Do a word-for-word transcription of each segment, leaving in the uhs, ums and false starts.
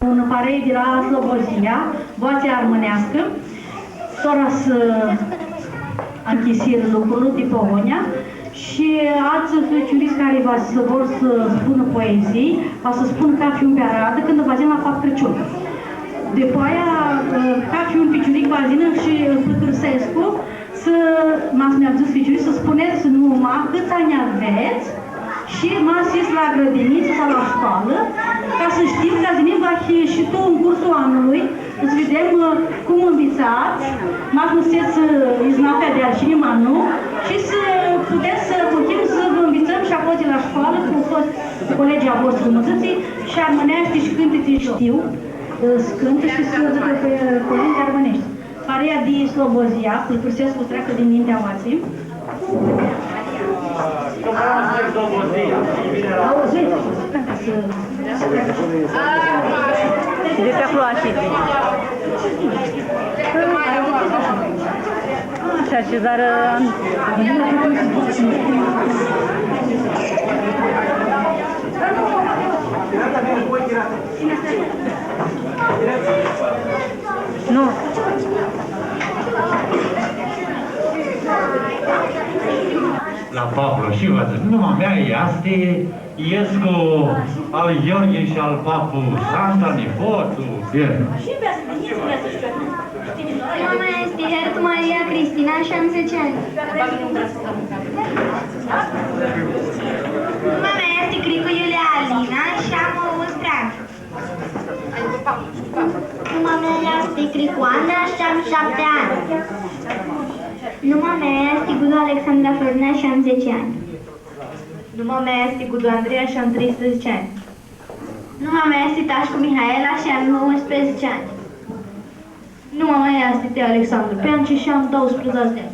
Unã parei di la Slobozia, Boatsea Armãneascã, tora s-anchisirã lucrul di Polonia shi atsea ficiurits cari va s-, vor s-spunã poezii, va s-spunã cafi un pi aradã, cãndu va yinã la Pap Crãciun. Dupã aia, cafi un ficiuric va yinã shi ãl pãlãcãrsescu, s-, ma s-mi avdzãts ficiurits, s-spunets numa, cãts anj avets shi ma s-its la grãdinitsã sau la scoalã, ca s-shtim cã yinã va hii shi tu ãn cursul anlui, s-videm, ã, cum nvitsats, ma s-nu s-dzãtsets, ã, iznafea di arshini, ma nu, shi s-putem s-putem s-vã nvitsãm shi aclo di la scoalã cu tuts colegii a voshtri, cum dzãtsi, shi armãneashti shi cãntitsi shtiu, ã, s-cãntã shi s-dzãcã pi, pi cuvinte armãneshti. Parea di Slobozia, pãlãcãrsescu s-treacã di ninti aoatsi. Di ti aclo ashitsi. Shi ashezarã. Nu. La Pavlu, shi va dzãc, numa mea easti Iescu al Gheorghe shi al Papu Santa, nipotul. Bine. Numa mea easti Hertu Maria Cristina shi am dzatsi anj. Numa mea easti Cricu Iulia Alina shi am unsprãdzatsi anj. Numa mea easti Cricu Ana shi am shapti anj. Numa mea easti Gudu Alexandra Florinã shi am dzatsi anj. Numa mea easti Gudu Andreea shi am treisprãdzatsi anj. Numa mea easti Tashcu Mihaela shi am unsprãdzatsi anj. Numa mea easti Tea Alexandru Peanci shi am doisprãdzatsi di anj.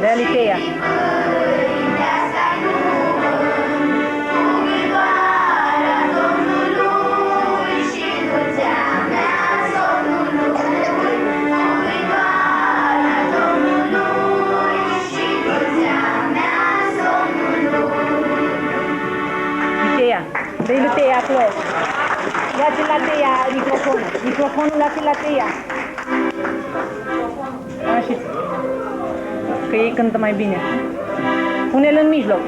Deali Tea. Tea. Dai lui Tea aclo. Ia-ts la Tea microfonul. Microfonul la, la Tea. Ashi. Cã elj cãntã ma bine. Pune-l tu mijloc.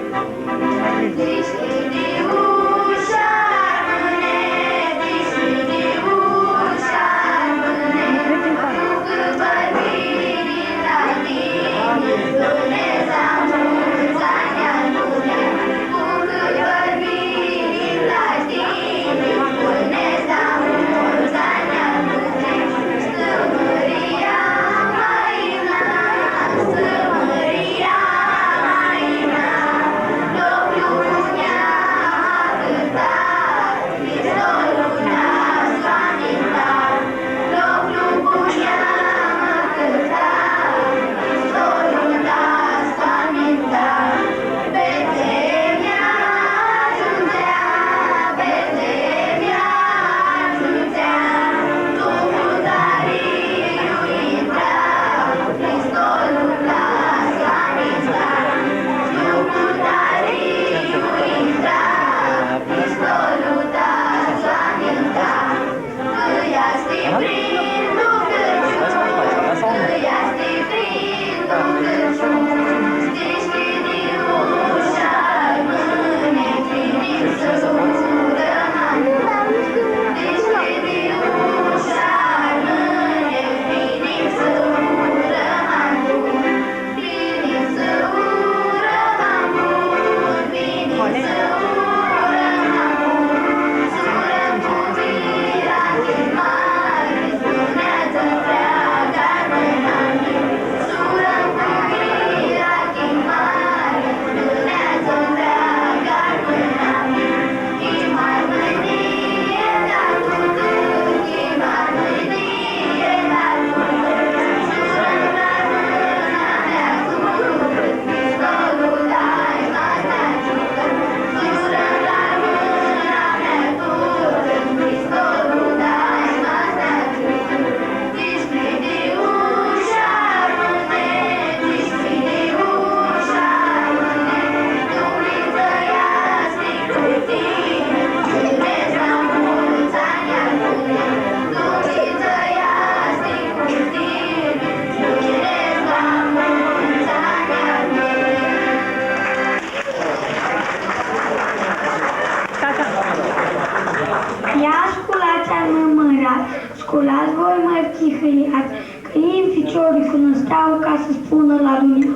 Culash voi mãri chihãliats, cã nitsi ficiorlu nu sta ca s-spunã la dunjã.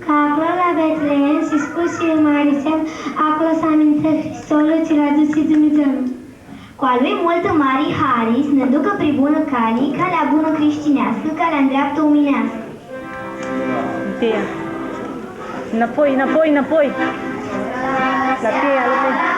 Cã aclo la Betleem shi spusi un mari semn, aclo s-amintã Hristolu tsi lu adusi Dumnidzã. Cu a lui multã mari hari s-nã ducã pri bunã cali, calea bunã crishtineascã, calea ndreaptã omeneascã. Tia. Nãpoi, nãpoi, nãpoi. La tia, la tia.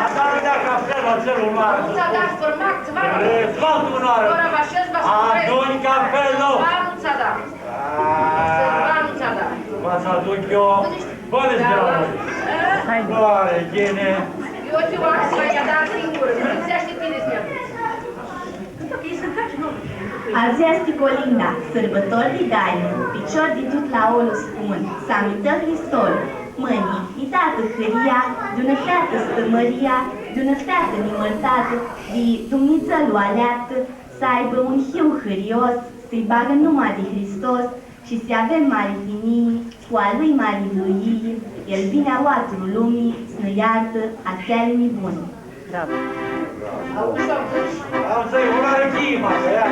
Adarã cafel la celul mari. Nu ts-adar pãrmac, tsiva? E, tsiva tu unã oarã. Tora va shed, va s-... Adu-nj cafel, nu? Tsiva nu ts-adar. A. Tsiva nu ts-adar. Va s-aduc eu. Bă, deci de la noi. Hai. Doare, ghini. Eu tsiva va s-adar singur. Nu lipseashti tini s-nj-aduts. Azi easti colinda, sãrbãtori di daimã, ficior di tut laolu spun, s-amintã Hristolu. Mãni, nj-datã hãria, di unã featã stãmãria, di unã featã nimãrtatã, di Dumnidzã lu aleaptã, s-aibã un hiu hãrios, s-lji bagã numa di Hristos, shi s-avem mari tinjii, cu a lui mari vluyii, el vini aoatsi tu lumi, s-nã ljartã atselj nibuni. Bravo. Auzi, auzi. Auzi, una arãchii, mã, ia.